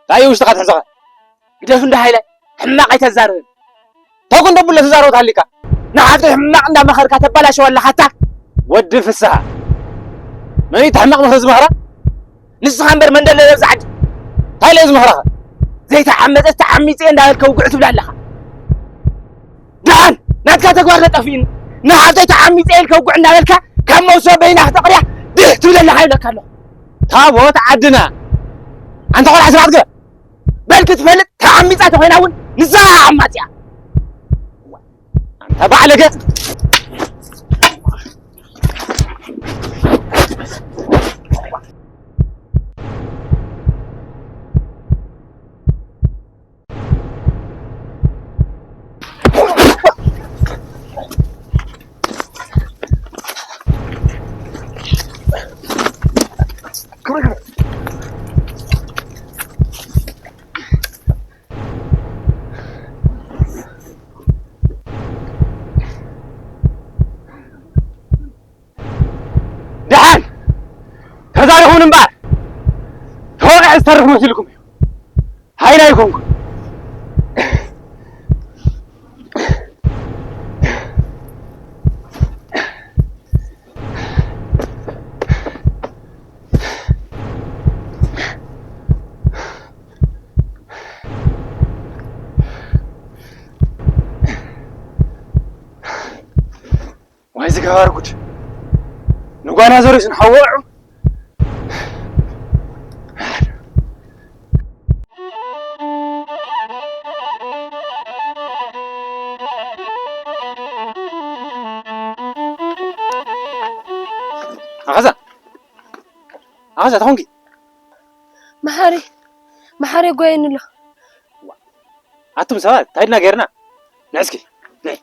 እንታይ እዩ ውሽጥኻ ትሕዞኻ? ግደፍ እንዳ ሃይለ፣ ሕማቕ ኣይተዛርብን። ተው ክንዶ ብሎ ተዛረቡ ተሃሊካ። ንሓፍተይ ሕማቕ እንዳመኸርካ ተባላሸዋ ኣለኻ ኣታ። ወዲ ፍስሃ። መን እዩ እቲ ሕማቕ ምኽሪ ዝመኽራ? ንስኻ እምበር መን ደለለ ኣብዚ ዓዲ? እንታይ ኢለ እዩ ዝመኽራኻ? ዘይተዓመጸት ተዓሚጸ እንዳበልካ ውግዕ ትብላ ኣለኻ። ደሓን ናትካ ተግባር ተጠፊእኒ። ንሓፍተይ ተዓሚጸ ኢልካ ውግዕ እንዳበልካ ካብ መውስቦ በይና ክተቕርያ ድህ ትብል ኣለኻ ይብለካ ኣለኹ። ታቦት ዓድና። ኣንታ ቆልዓ ስርዓት ግበር። በል ክትፈልጥ ተዓሚጻ ተኾይና እውን ንሳ ዓማጽያ። ኣንታ ባዕለገ። ደሓን ተዛረኹም እምበር፣ ተወቒዐ ዝተርፍ መሲልኩም እዩ። ሃይና ኣይኮንኩን። ዋይ ዝገባር ጉድ! ንጓና ዘሪስ ንሓወዑ። ኣኸዛ ኣኸዛ ተኾንኪ መሓሪ መሓሪ ጓየኒ ኣሎ። ኣቱም ሰባት እንታይ ድና ገይርና? ንዕስኪ ንዒ።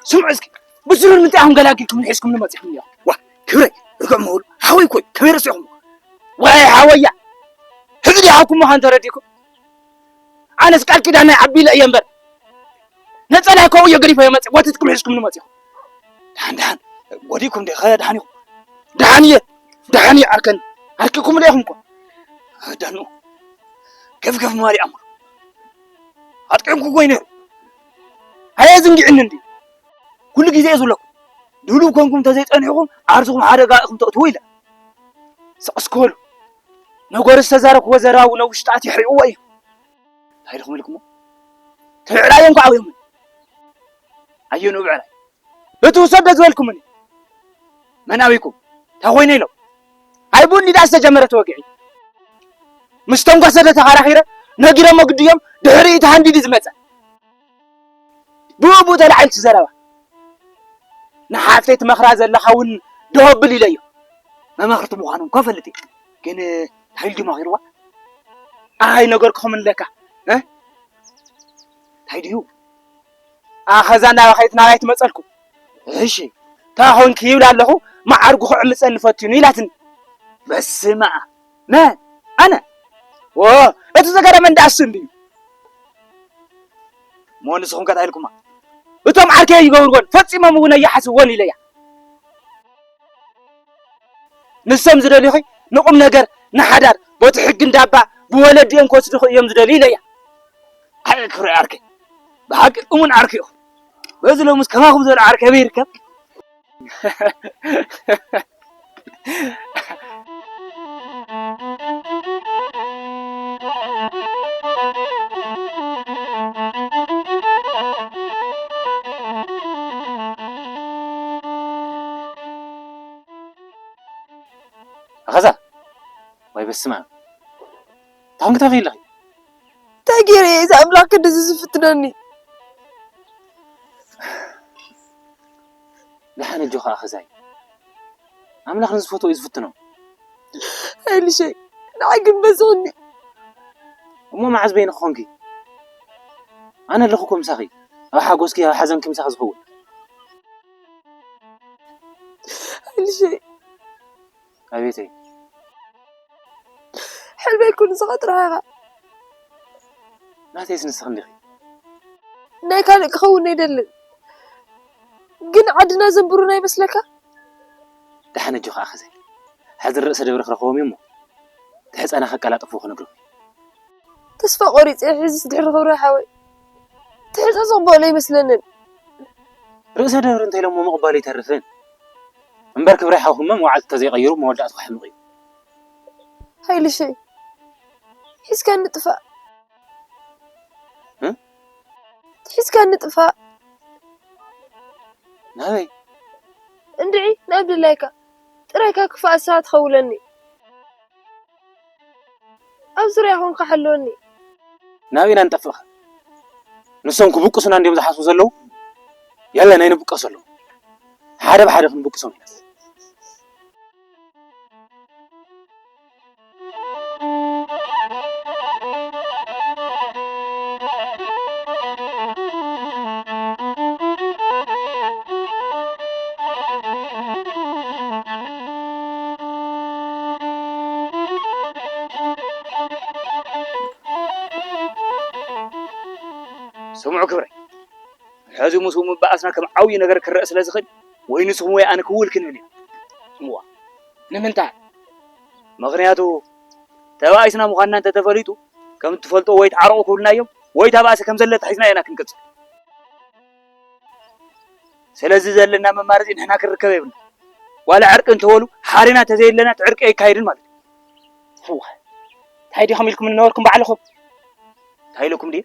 ስምዑ እስኪ፣ ብስሩር ምንታይ ኣሁን ገላጊልኩም ንሒዝኩም ንመጺኹም እያ? ዋ፣ ክብረይ፣ ርግዕ ምሁር፣ ሓወይ እኮ እዩ፣ ከመይ ረሲዕኹም? ዋይ ሓወያ፣ ህዝቢ ሃብኩም ምዃን ተረዲእኩም? ኣነስ ቃል ኪዳን ናይ ዓቢለ እየ እምበር፣ ነጸላይ ከው እየ ገዲፈ እየ መጽእ፣ ወትትኩም ሒዝኩም ንመጺኹም። ደሓን፣ ደሓን፣ ጎዲእኩም ዲኸ ደሓን ኢኹም? ደሓን እየ፣ ደሓን እየ ዓርከን፣ ዓርክኩም ዶ ኢኹም እኮ? ኣዳኑ፣ ገፍገፍ ማርያም፣ ኣጥቂዕኩ እኮ እዩ ነይሩ። ኣየ ዝንግዕኒ እንዲ፣ ኩሉ ግዜ እየ ዝብለኩም፣ ድሉው ኮንኩም እንተዘይጸኒሕኩም ዓርስኹም ሓደጋ ኢኹም ተእትዉ ኢለ። ስቕ እስኪ በሉ። ነገሩ ዝተዛረብክዎ ዘረባ እውን ኣብ ውሽጢ ኣትዩ የሕሪቕዎ እዩ። እንታይ ኢልኩም ኢልኩሞ? እቲ ብዕራይ እንኳ ኣብዮምን። ኣየንኡ ብዕራይ? እቲ ውሰዶ ዝበልኩምኒ። መን ኣበይኩም? እንታይ ኮይነ ኢሎም? ኣይቡኒ ዳኣ ዝተጀመረ ተወጊዒ። ምስቶም ጓሰደ ተኸራኺረ ነጊሮሞ ግዲ እዮም ድሕሪ እቲ ሃንዲዱ ዝመጸ። ብኡ ብኡ ተላዒሉ እቲ ዘረባ። ንሓፍተይ ትመኽራ ዘለኻ እውን ደው ኣብል ኢለዮ። መማኽርቲ ምዃኖም እኳ እፈልጥ እየ። ግን እንታይ ኢሉ ድዩ መኺርዋ? ኣይነገርኩኹምን ለካ፣ እ? እንታይ ድዩ? ኣኸዛ እናበኸየት ናባይ ትመጸልኩም። እሺ፣ እንታይ ኾንኪ ይብላ ኣለኹ፣ መዓርጉ ክዕምጸኒ ፈትኑ ኢላትኒ። በስመ ኣብ። መን? ኣነ? ዎ፣ እቲ ዝገረመ እንዳ እሱ እንድዩ። እሞ ንስኹም ከ እንታይ ኢልኩማ? እቶም ዓርከይ ኣይገብርዎን፣ ፈጺሞም እውን ኣይሓስብዎን ኢለያ። ንሶም ዝደልዩኺ ንቁም ነገር፣ ንሓዳር፣ ቦቲ ሕጊ እንዳባ፣ ብወለዲኦም ክወስዱኺ እዮም ዝደልዩ ኢለያ። ኣየ ክብሪ ዓርከይ፣ ብሓቂ እሙን ዓርኪ ኢኹም። በዚ ሎምስ ከማኹም ዝበለ ዓርኪ ኣበይ ይርከብ? ኣኸዛ ወይ በስመ ኣብ፣ እንታይ ኮንኪ ትበኽዪ ኣለኺ? እንታይ ገይረ እየ እዚ ኣምላኽ ክንድዚ ዝፍትነኒ? ደሓን ኣጆኻ ኣኸዛይ፣ ኣምላኽ ንዝፈትዎ እዩ ዝፍትኖ። ኣይልሸይ፣ ንዓይ ግን በዝኽኒ። እሞ መዓዝ በይንኺ ኮንኪ? ኣነ ኣለኹ እኮ ምሳኺ፣ ኣብ ሓጎስኪ ኣብ ሓዘንኪ ምሳኺ ዝኸውን። ኣይልሸይ። ኣቤተይ። ሕልመይ እኮ ንስኻ ጥራሕ ኢኻ። ናተይስ ንስኺ እንዲኺ። ናይ ካልእ ክኸውን ኣይደልን። ግን ዓድና ዘንብሩና ይመስለካ? ደሓን ኣጆኻ ኣኸዘይ። ሕዚ ርእሰ ደብሪ ክረኽቦም እዩ እሞ፣ እቲ ሕጸና ከቀላጥፍዎ ክነግሮም እዩ። ተስፋ ቆሪጸ፣ ሕዚስ ድሕሪ ክብሪ ሓወይ። ትሕጸ ጽቕበሎ ኣይመስለንን። ርእሰ ደብሪ እንተ ኢሎሞ ምቕባሉ ይተርፍን። እምበር ክብሪ ሓውኹም መዋዕልቲ ተዘይቀይሩ መወዳእቱ ክሕምቕ እዩ። ሃይልሸይ፣ ሒዝካኒ ጥፋእ። እ? ሒዝካኒ ጥፋእ። ናበይ? እንድዒ፣ ናብ ድላይካ። ጥራይካ ክፋእ ኣሳባት ኸውለኒ። ኣብ ዙርያ ኾንካ ሓልወኒ። ናበይ ኢና ንጠፍእኻ? ንሶም ክብቅሱና እንድዮም ዝሓስቡ ዘለዉ። የለን፣ ኣይንብቀሰሎም። ሓደ ብሓደ ክንብቅሶም ኢና። ስምዑ ክብረይ፣ ሕዚ ምስኡ ምበኣስና ከም ዓብዪ ነገር ክረአ ስለ ዝኽእል፣ ወይ ንስኹም ወይ ኣነ ክውል ክንብል ኢና። እዋ፣ ንምንታይ? ምኽንያቱ፣ ተባኢስና ምዃንና እንተተፈሊጡ፣ ከም እትፈልጦ ወይ ተዓረቑ ክብሉና እዮም፣ ወይ እታ ባእሲ ከም ዘለት ሒዝና ኢና ክንቅጽል። ስለዚ ዘለና መማረጺ ንሕና ክንርከብ የብልና። ዋላ ዕርቂ እንተበሉ፣ ሓሬና እንተዘየለና፣ እቲ ዕርቂ ኣይካየድን ማለት እዩ። እዋ፣ እንታይ ዲኹም ኢልኩም ዝነበርኩም ባዕልኹም? እንታይ ኢለኩም ድየ?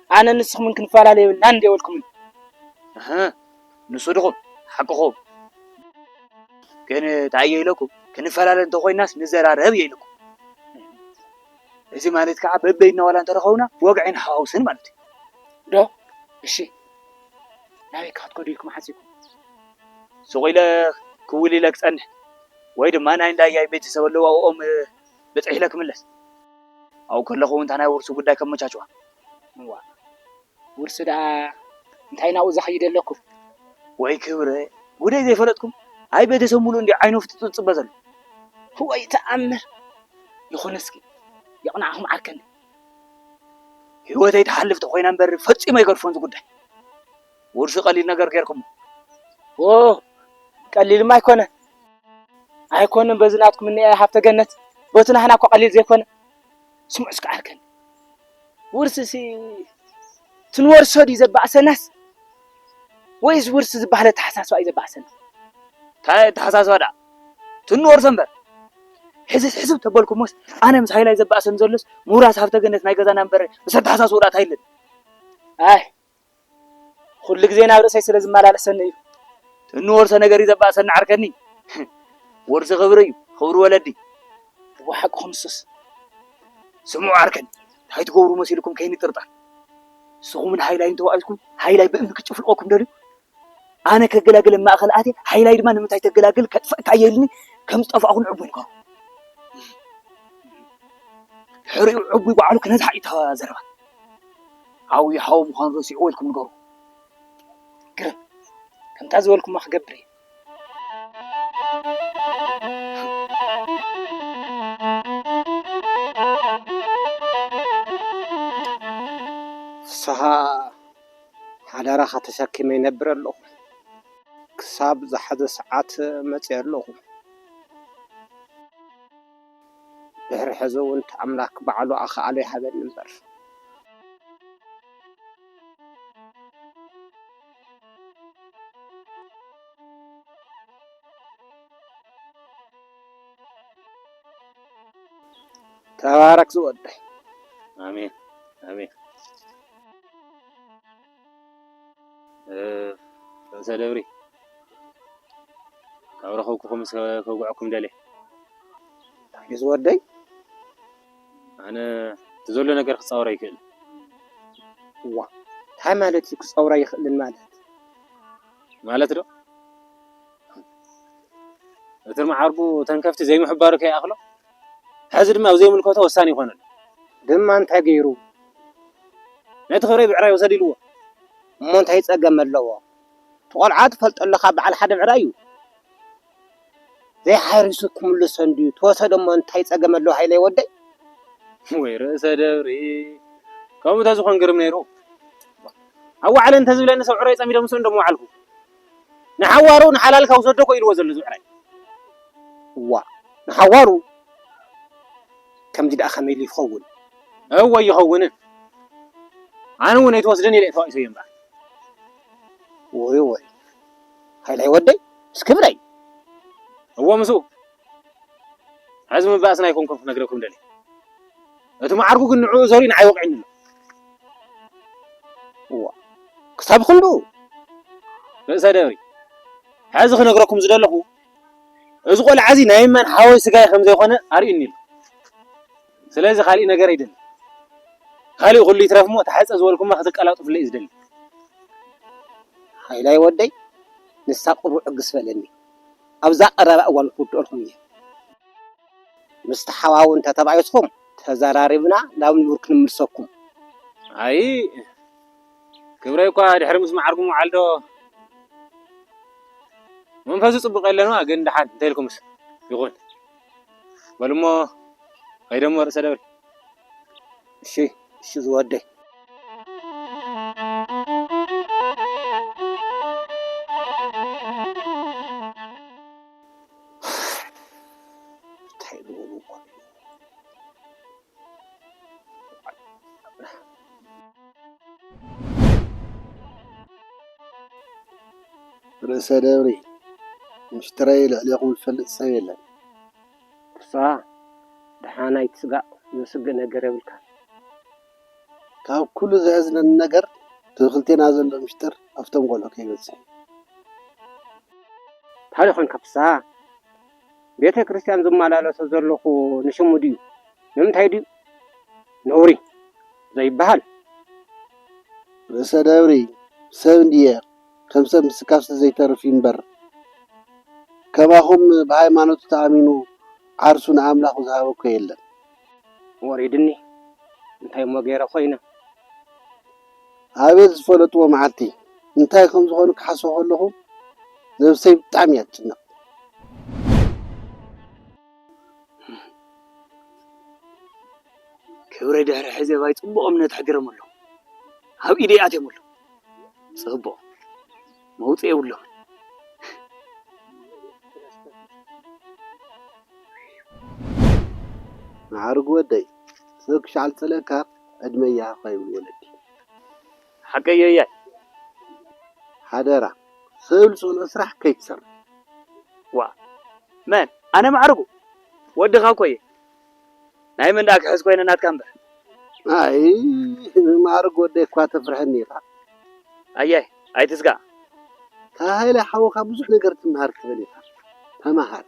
ኣነ ንስኹምን ክንፈላለ የብልናን እንደ በልኩምን። እህ፣ ንሱ ድኹም፣ ሓቅኹም። ግን እንታይ እየ ኢለኩም? ክንፈላለ እንተኾይናስ ንዘራረብ እየ ኢለኩም። እዚ ማለት ከዓ በበይንና ዋላ እንተረኸብና ወግዒ ንሓዋውስን ማለት እዩ። ዶ? እሺ። ናበይ ክትከዱ ኢልኩም ሓሲብኩም? ሱቕ ኢለ ክውል ኢለ ክጸንሕ ወይ ድማ ናይ እንዳያይ ቤተሰብ ኣለዉ ኣብኦም በጺሕ ኢለ ክምለስ። ኣብኡ ከለኹ እውን እታ ናይ ውርሱ ጉዳይ ከመቻችዋ። እዋ፣ ውርሲ ደኣ እንታይ ናብኡ ዘኸይድ ኣለኩም? ወይ ክብረ፣ ጉደይ ዘይፈለጥኩም? ኣይ ቤተሰብ ሙሉእ እንዲ ዓይኑ ፍጥጡ ዝጽበ ዘሎ። ወይ ተኣምር! ይኹን እስኪ፣ የቕንዓኹም ዓርከኒ። ህይወተይ ትሓልፍ ተኾይና እምበር ፈጺመ ኣይገድፎን እዚ ጉዳይ። ውርሲ ቀሊል ነገር ጌርኩሞ። ኦ፣ ቀሊልማ ኣይኮነን። ኣይኮነን፣ በዚ ናትኩም እኒኣ ሃብተ ገነት፣ በቲ ናህና እኮ ቀሊል ዘይኮነ። ስምዑ እስከ ዓርከኒ። ውርሲሲ ትንወርሶ ድዩ ዘባእሰናስ? ወይስ ውርሲ ዝበሃል ኣተሓሳስባ እዩ ዘባእሰና? እንታይ ኣተሓሳስባ ደኣ? ትንወርሶ እምበር። ሕዚ ሕስብ ተበልኩሞስ፣ ኣነ ምስ ሃይላይ ዘባእሰኒ ዘሎስ፣ ምውራስ ሃብተ ገነት ናይ ገዛና እምበር፣ ምስ ኣተሓሳስባ ደኣ እንታይ ኣለኒ? ኣይ፣ ኩሉ ግዜ ናብ ርእሰይ ስለ ዝመላለሰኒ እዩ። ትንወርሶ ነገር እዩ ዘባእሰኒ ዓርከኒ። ወርሲ ክብሪ እዩ፣ ክብሪ ወለዲ። እወ ሓቅኹም ንሱስ። ስምዑ ዓርከኒ፣ እንታይ ትገብሩ መሲልኩም ከይንጥርጠር። ንስኹምን ሃይላይን ተባኢስኩም፣ ሃይላይ ብእምኒ ክጭፍልቐኩም ደልዩ። ኣነ ከገላግል ኣብ ማእኸል ኣትየ፣ ሃይላይ ድማ ንምንታይ ተገላግል ከጥፍእካ እየ ኢልኒ፣ ከም ዝጠፋእኹ ንዕቡ ይንገሮ። ሕሪኡ ዕቡይ ባዕሉ ክነዝሓ እዩ እታ ዘረባ። ዓብዪ ሓው ምዃኑ ረሲዕዎ ኢልኩም ንገሩ። ግርም፣ ከምታ ዝበልኩሞ ክገብር እየ። ፍስሃ፣ ሓደራኻ ተሰኪመ ይነብር ኣለኹ። ክሳብ ዝሓዘ ሰዓት መፅየ ኣለኹ። ድሕሪ ሕዚ እውን እቲ ኣምላክ ባዕሉ ኣኽኣሎ ይሃበኒ እምበር። ተባረክ ዝወደይ። ኣሜን፣ ኣሜን። እ፣ ርእሰ ደብሪ፣ ካብ ረኸብኩኹምስ ከውግዐኩም ደልየ። እንታይ እዩ ዝወደይ? ኣነ እቲ ዘሎ ነገር ክጻወር ኣይክእልን። እዋ፣ እንታይ ማለት እዩ ክጻወር ኣይኽእልን ማለት? ማለት ዶ? እቲ መዓርጉ እተን ከፍቲ ዘይምሕባሩ ከይኣኽሎ፣ ሕዚ ድማ ኣብ ዘይምልከቶ ወሳኒ ይኾነሉ። ድማ እንታይ ገይሩ? ነቲ ክብረይ ብዕራይ ወሰድ ኢልዎ። እሞ እንታይ ጸገም ኣለዎ? እቲ ቆልዓ ትፈልጦ ኣለኻ፣ በዓል ሓደ ብዕራይ እዩ። ዘይሓሪሱ ክምልሶ እንድዩ፣ ተወሰደ እሞ እንታይ ጸገም ኣለዎ ሃይለይ ወደይ? ወይ ርእሰ ደብሪ፣ ከምኡ ተዝኾን ግርም ነይሩ። ኣዋዕለ እንተዝብለኒ ሰብ ዕራይ ጸሚደ ምስኡ እንደምወዓልኩ። ንሓዋሩ ንሓላልካ ውሰዶ እኮ ኢልዎ ዘሎ እዚ ብዕራይ። እዋ፣ ንሓዋሩ ከምዚ ደኣ ከመይ ኢሉ ይኸውን? እወ ይኸውንን። ኣነ እውን ኣይትወስደን ኢለ እየ ተባኢሰዮ እምበኣር። ወይ ወይ፣ ሃይላይ ወደይ፣ እስኪ ብለይ። እወ ምስኡ። ሕዚ ምባእስና ኣይኮንኩን ክነግረኩም ደልየ። እቲ መዓርጉ ግን ንዕኡ ዘርዩ ንዓይ ወቒዕኒ ኣሎ። እዋ፣ ክሳብ ክንድኡ? ርእሰ ደብሪ፣ ሕዚ ክነግረኩም ዝደለኹ፣ እዚ ቆልዓ እዚ ናይ እማን ሓወይ ስጋይ ከም ዘይኮነ ኣርእዩኒ ኣሎ። ስለዚ ካሊእ ነገር ኣይደልን። ካሊእ ኩሉ ይትረፍ እሞ፣ ተሓጸ ዝበልኩማ ክትቀላጥፉለይ እዩ ዝደሊ። ሃይላይ ወደይ፣ ንሳ ቁሩብ ዕግስ በለኒ። ኣብዛ ቀረባ እዋን ክውድኦልኩም እየ። ምስቲ ሓዋው እንተ ተባኢስኩም፣ ተዘራሪብና ናብ ንቡር ክንምልሰኩም። ኣይ፣ ክብረይ እኳ ድሕሪ ምስ መዓርጉ ምውዓል ዶ? መንፈሱ ጽቡቕ የለንዋ፣ ግን ደሓን እንተ ኢልኩምስ ይኹን። በሉ እሞ፣ ከይደ እሞ ርእሰ ደብሪ። እሺ፣ እሺ ዝወደይ። እንታይ ልበሉ እኮ። ርእሰ ደብሪ፣ ምሽጥረይ ልዕሌኹም ዝፈልጥ ሰብ የለን። ንስኻ ደሓናይ ትስጋእ፣ ዘስግእ ነገር የብልካን። ካብ ኩሉ ዘሕዝነኒ ነገር፣ እቲ ክልቴና ዘሎ ምሽጥር ኣብቶም ቆልዑ ከይበጽሕ እዩ። እንታይ ደኾንካ ፍስሃ? ቤተ ክርስቲያን ዝመላለሶ ዘለኹ ንሽሙ ድዩ? ንምንታይ ድዩ? ነውሪ ዘይበሃል። ርእሰ ደብሪ፣ ሰብ እንድየ፣ ከም ሰብ ምስካፍሲ ዘይተርፍ እዩ እምበር፣ ከማኹም ብሃይማኖቱ ተኣሚኑ ዓርሱ ንኣምላኹ ዝሃበ እኮ የለን። ወሪድኒ፣ እንታይ እሞ ገይረ ኮይነ? ኣቤት ዝፈለጥዎ መዓልቲ፣ እንታይ ከም ዝኾኑ ክሓስቦ ከለኹ ነብሰይ ብጣዕሚ እያ ትጭነቕ። ክብረይ ድሕሪ ሕዚ ባይ ጽቡቕ እምነት ኣሕዲሮም ኣለዉ። ኣብ ኢደይ ኣትዮም ኣለዉ። ጽቡቕ። መውጽኢ የብሎምን። መዓርግ ወደይ፣ ሰብ ክሻዕ ዝጸልአካ ዕድመ ይሃብካ ይብሉ ወለዲ። ሓቀይ ኣያይ። ሓደራ፣ ሰብ ዝጸልኦ ስራሕ ከይትሰርሕ። ዋ፣ መን? ኣነ መዓርጉ? ወድኻ እኮ እየ። ናይ መን ደኣ ክሕዝ ኮይነ ናትካ እምበር። ኣይ፣ መዓርግ ወደይ እኳ ተፍርሐኒ ኢኻ። ኣያይ፣ ኣይትስጋእ። ካብ ሃይለ ሓውኻ ብዙሕ ነገር ትመሃር ትኽእል ኢኻ። ተመሃር።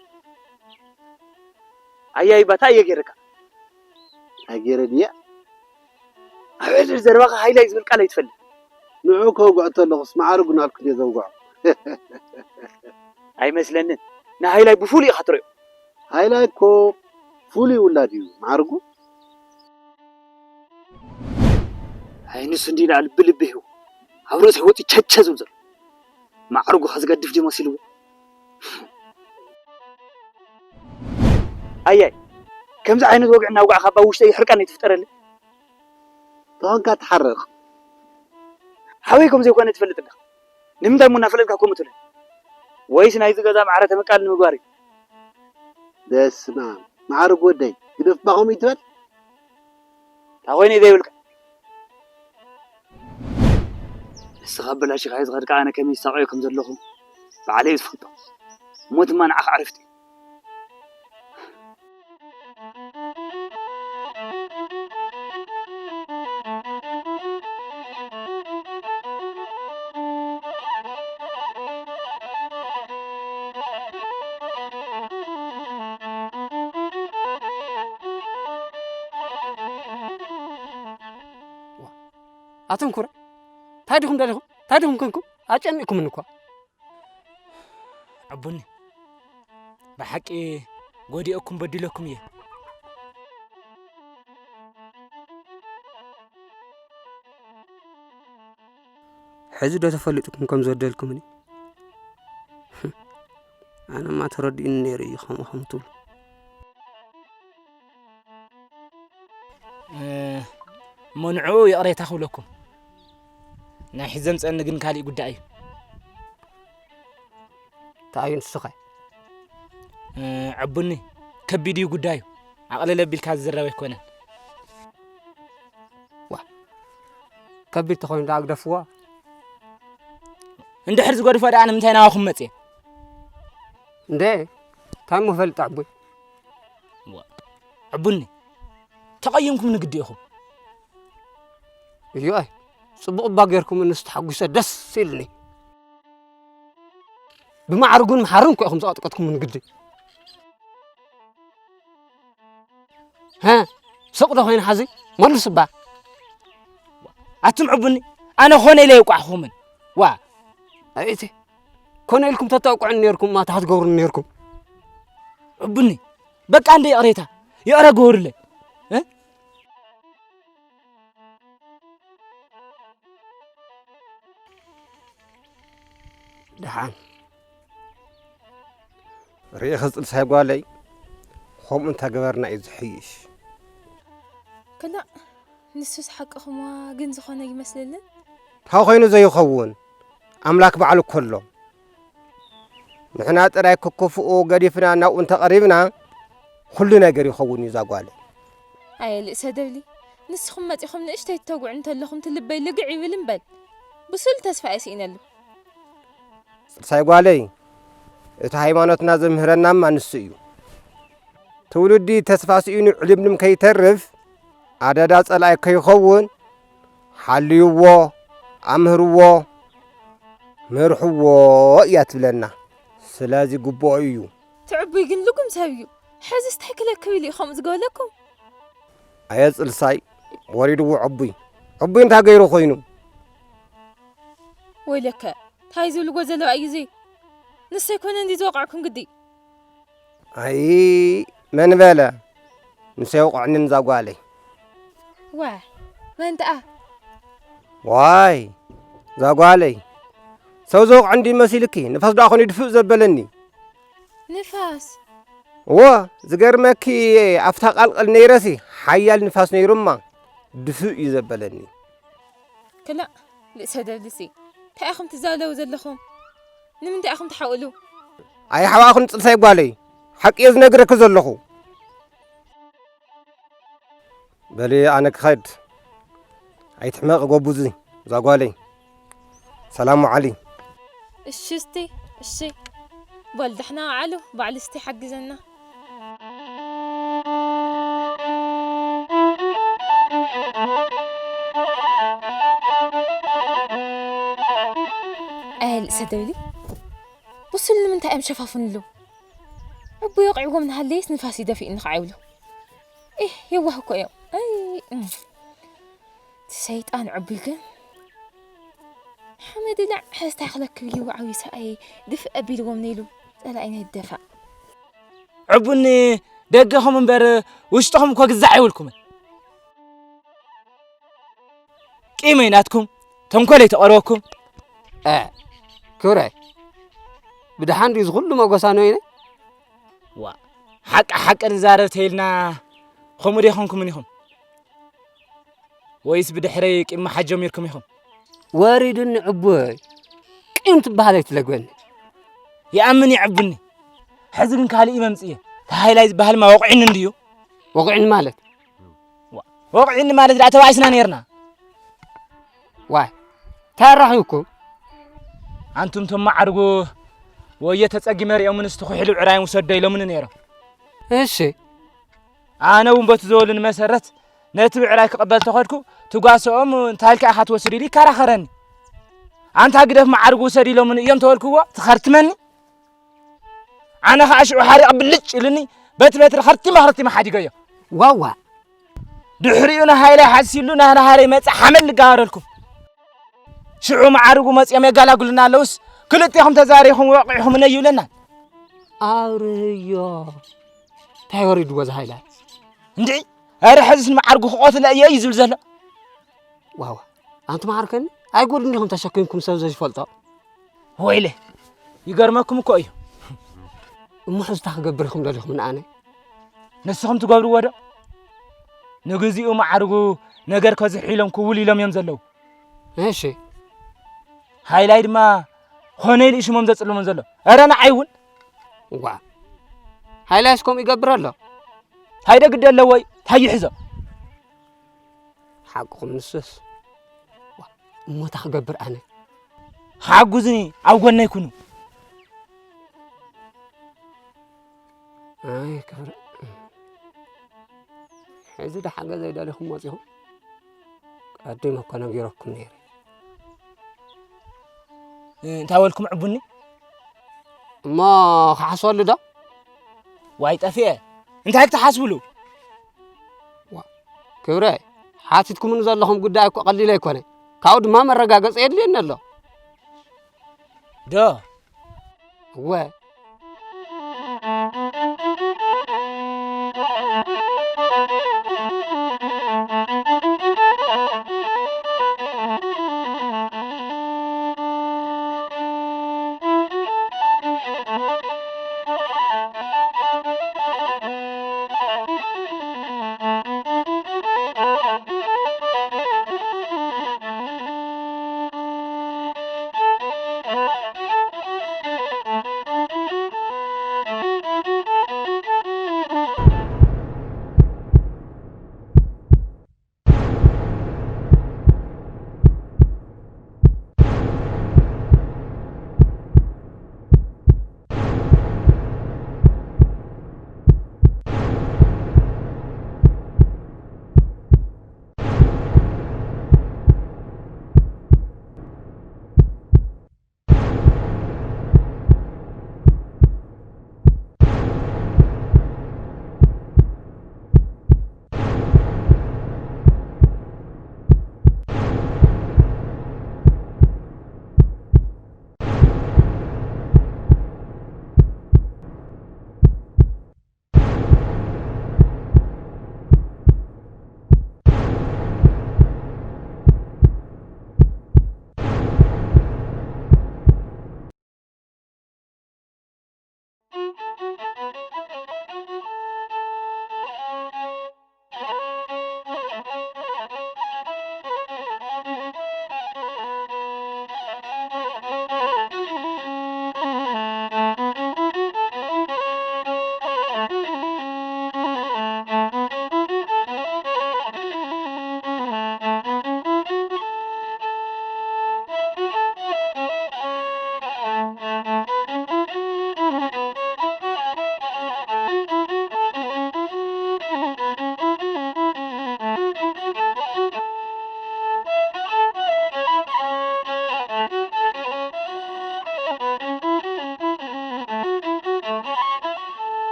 ኣያይ፣ ባታ እየ ገይረካ። እንታይ ገይረ ድየ? ኣብ ዕድል ዘረባኻ ሃይላይ ዝብል ቃል ኣይትፈልጥ። ንዑ ከውግዖ ተለኹስ መዓርጉ ናልኩ ድየ ዘውግዖ? ኣይመስለንን። ንሃይላይ ብፍሉይ ኢኻ ትሪኦ። ሃይላይ እኮ ፍሉይ ውላድ እዩ መዓርጉ። ኣይ ንሱ እንዲና ልቢ ልቢ ሂቡ ኣብ ርእሲ ወፂ ቸቸ ዝብል ዘሎ። መዓርጉ ከዝገድፍ ድዩ መሲልዎ? ኣያይ፣ ከምዚ ዓይነት ወግዒ እናውጋዕካ ኣብ ውሽጠይ ሕርቃን ኣይትፍጠረለይ። ተኾንካ ትሓርቕ። ሓወይ ከም ዘይኮነ ትፈልጥ ኣለኻ። ንምንታይ እሞ እናፈለጥካ ከምኡ ትብለኒ? ወይስ ናይዚ ገዛ ማዕረ ተመቃል ንምግባር እዩ? በስመ ኣብ። መዓርግ ወደይ፣ ደፍባኹም ይትበል። እንታይ ኮይኑ እዩ ዘይብልካ? ንስኻ ኣበላሺኻዮ ዝኸድካ ኣነ ከመይ ይሳቐዮ ከም ዘለኹ ባዕለይ እዩ ዝፈልጦ። ሞት ድማ ንዓኻ ዕረፍቲ። ኣቶም ኩረ፣ እንታይ ዲኹም ደሊኹም? እንታይ ዲኹም ኮንኩም? ኣጨኒእኩምኒ እኳ። ዕቡኒ፣ ብሓቂ ጎዲኤኩም በዲለኩም እየ። ሕዚ ዶ ተፈሊጥኩም ከም ዝበደልኩምኒ? ኣነማ ተረዲኡኒ ነይሩ እዩ ከምኡ ከም ትብሉ። እ፣ እሞ ንዕኡ ይቕሬታ ክብለኩም። ናይ ሕዚ ዘምጸኒ ግን ካሊእ ጉዳይ እዩ። እንታይ እዩ ንስኸ? እ፣ ዕቡኒ፣ ከቢድ እዩ ጉዳዩ። ኣቕልል ኣቢልካ ዝዝረብ ኣይኮነን። ዋ፣ ከቢድ ተኾይኑ ደኣ ግደፍዎ። እንድሕር ዝገድፎ ደኣ ንምንታይ ናባኹም መጽየ? እንዴ፣ እንታይ እሞ ፈልጥ ዕቡይ? ዋ፣ ዕቡኒ፣ ተቐይምኩም ንግዲ ኢኹም። እዮይ፣ ጽቡቕ እባ ጌርኩም፣ ንስ ተሓጒሰ ደስ ኢልኒ። ብማዕርጉን መሓርን እኮ ኢኹም ዝቐጥቀጥኩም ንግዲ። ሀ፣ ስቕ ዶ ኮይኑ ሓዚ? መልሱ እባ። ኣቱም ዕቡኒ፣ ኣነ ኾነ ኢለ የውቃዕኹምን። ዋ። ኣይቲ፣ ኮነ ኢልኩም ተተውቅዑን ነይርኩም፣ ማታ ክትገብሩን ነይርኩም። ዕቡኒ፣ በቃ እንደ ይቕሬታ፣ ይቕረ ግበሩለይ። እ? ደሓን። ርኢኺ ጽልሳይ ጓለይ፣ ከምኡ እንተገበርና እዩ ዝሕይሽ። ክላእ፣ ንሱስ ሓቅኹምዋ፣ ግን ዝኾነ ይመስለንን። እንታይ ኮይኑ ዘይኸውን? ኣምላክ ባዕሉ እኮ ኣሎ። ንሕና ጥራይ ክክፍኡ ገዲፍና ናብኡ እንተቐሪብና፣ ኩሉ ነገር ይኸውን እዩ እዛ ጓለይ። ኣየ ልእሰ ደብሊ፣ ንስኹም መጺኹም ንእሽተይ ትተጉዕ እንተለኹም ትልበይ ልግዕ ይብል እምበል። ብሱል ተስፋ እየ ስኢነሉ። ጽልሳይ ጓለይ፣ እቲ ሃይማኖትና ዘምህረናማ ንሱ እዩ። ትውልዲ ተስፋ ስኢኑ ዕልምልም ከይተርፍ፣ ኣደዳ ጸላኢ ከይኸውን፣ ሓልይዎ፣ ኣምህርዎ፣ ምርሕዎ እያ ትብለና። ስለዚ ግቡኦ እዩ። ትዕቡይ ግን ልጉም ሰብ እዩ። ሕዝስ እንታይ ክለክብ ኢሉ እዩ ከምኡ ዝገበለኩም? ኣየ ጽልሳይ፣ ወሪድዎ ዕቡይ። ዕቡይ እንታይ ገይሩ ኮይኑ? ወይለከ፣ ታይ ዝብልዎ ዘለዋ እዩ እዚ? ንሰይ ኮነ እንዲ ዝወቕዕኩም ግዲ። ኣይ፣ መን በለ? ንሰይ ውቕዕንን እዛ ጓለይ። ዋ፣ መን ደኣ? ዋይ፣ እዛ ጓለይ። ሰው ዝወቕዕ እንዲ መሲልኪ፣ ንፋስ ደኣ ኾነ ድፍእ ዘበለኒ። ንፋስ? እዎ፣ ዝገርመኪ፣ ኣብታ ቃልቃል ነይረሲ፣ ሓያል ንፋስ ነይሩማ፣ ድፍእ እዩ ዘበለኒ። ክላእ፣ ልእሰ ደብልሲ፣ እንታይ ኢኹም ትዛለዉ ዘለኹም? ንምንታይ ኢኹም ትሓውሉ? ኣይሓዋኹን ጽልሳይ ጓለይ፣ ሓቂ እየ ዝነግረኪ ዘለኹ። በሊ ኣነ ክኸድ፣ ኣይትሕመቂ ጎቡዚ፣ እዛ ጓለይ። ሰላም ወዓሊ። እሺ እስቲ፣ እሺ። በል ደሕና ወዓሉ፣ ባዕሉ እስቲ ሓግዘና። ኣየ ልእሰ ደብሊ፣ ብሱል ንምንታይ እዮም ሸፋፍንሉ? ዕቡይ ወቂዕዎም እናሃለየስ ንፋስ ይደፊእኒ ከዓ ይብሉ። ኢህ፣ የዋህ እኮ እዮም። ኣይ፣ እም። እቲ ሰይጣን ዕቡይ ግን ሓመድ ላዕ ሕዝታ ክለክብ እዩ ዓብዩ ሰብኣይ ድፍእ ኣቢልዎም ነይሉ ጸላኢና ይደፋእ። ዕቡኒ ደገኹም እምበር ውሽጥኹም እኮ ግዛዕ የብልኩምን። ቂመይ ናትኩም፣ ተንኮለይ ተቐርበኩም። እ፣ ክብረይ፣ ብደሓን ድዩ ዝኹሉ መጎሳ ነይነ? ዋ፣ ሓቂ ሓቂ ንዛረብ ተይልና፣ ከምኡ ዶ ይኾንኩምን ኢኹም? ወይስ ብድሕረይ ቂም መሓዝ ጀሚርኩም ኢኹም? ወሪዱኒ ዕቡይ፣ ቂም ትበሃል ኣይትለግበኒ። ይኣምን ይዕብኒ። ሕዚ ግን ካልእ ይመምጽእ እየ። ተሃይላይ ዝበሃልማ ወቕዕኒ እንድዩ። ወቕዕኒ ማለት? ወቕዕኒ ማለት ደኣ ተባኢስና ነይርና። ዋይ፣ እንታይ ኣራኺብኩም? ኣንቱም ቶም መዓርጉ ወዮ ተጸጊመ ሪኦምንስ ትኹሒሉ ብዕራይ ውሰዶ ኢሎምኒ ነይሮም። እሺ። ኣነ እውን በቲ ዝበሉኒ መሰረት ነቲ ብዕራይ ክቕበል ተኸድኩ። ትጓሰኦም እንታይ ኢልካ ኢኻ ትወስድ ኢሉ ይከራኸረኒ። ኣንታ ግደፍ መዓርጉ ውሰድ ኢሎምኒ እዮም ተበልክዎ ትኸርትመኒ። ኣነ ኸዓ ሽዑ ሓሪቕ ብልጭ ኢሉኒ በቲ በትሪ ኸርቲመ ኸርቲመ ሓዲገዮ። ዋዋ። ድሕሪኡ ንሃይላይ ሓሲሉ ናህናሃረይ መጸ ሓመድ ልጋበረልኩም። ሽዑ መዓርጉ መጺኦም የጋላግሉና ኣለውስ ክልቴኹም ተዛሪኹም ወቂዕኹም ነይ ይብለና። ኣውርህዮ። እንታይ ወሪድዎ እዚ ሃይላይ? እንድዒ፣ ኧረ ሕዝስ ንመዓርጉ ክቐትሎ እየ እዩ ዝብል ዘሎ። ዋዋ፣ ኣንቱም ዓርከኒ ኣይጎድን ዲኹም ተሸኪምኩም ሰብ ዘይፈልጦ? ወይለ፣ ይገርመኩም እኮ እዩ። እሞ ሕዝታ ክገብር ኢኹም ደሊኹም ንኣነ? ንስኹም ትገብርዎ ዶ? ንግዚኡ መዓርጉ ነገር ከዝሕሎም ክውል ኢሎም እዮም ዘለዉ። እሺ። ሃይላይ ድማ ኾነ ኢሉ ሽሞም ዘጽልሞም ዘሎ። ኧረ ንዓይ እውን። ዋ፣ ሃይላይስ ከምኡ ይገብር ኣሎ? ሃይደ ግዲ ኣለዎ እዩ። ታይ ይሕዞ? ሓቅኹም ንሱስ። ዋ፣ እሞ ታ ክገብር ኣነ? ሓጉዝኒ፣ ኣብ ጎነይ ኩኑ። ኣይ ክብረ፣ ሕዚ ደሓ ገዛ ይደሊኹም መጺኹም? ቀዲመ እኮ ነጊረኩም ነይረ። እንታይ በልኩም ዕቡኒ? እሞ ክሓስበሉ ዶ? ዋይ ጠፊኤ። እንታይ ክትሓስብሉ? ዋ፣ ክብረ፣ ሓቲትኩምኒ ዘለኹም ጉዳይ እኮ ቀሊል ኣይኮነ። ካብኡ ድማ መረጋገጺ የድልየኒ ኣሎ። ዶ? እወ፣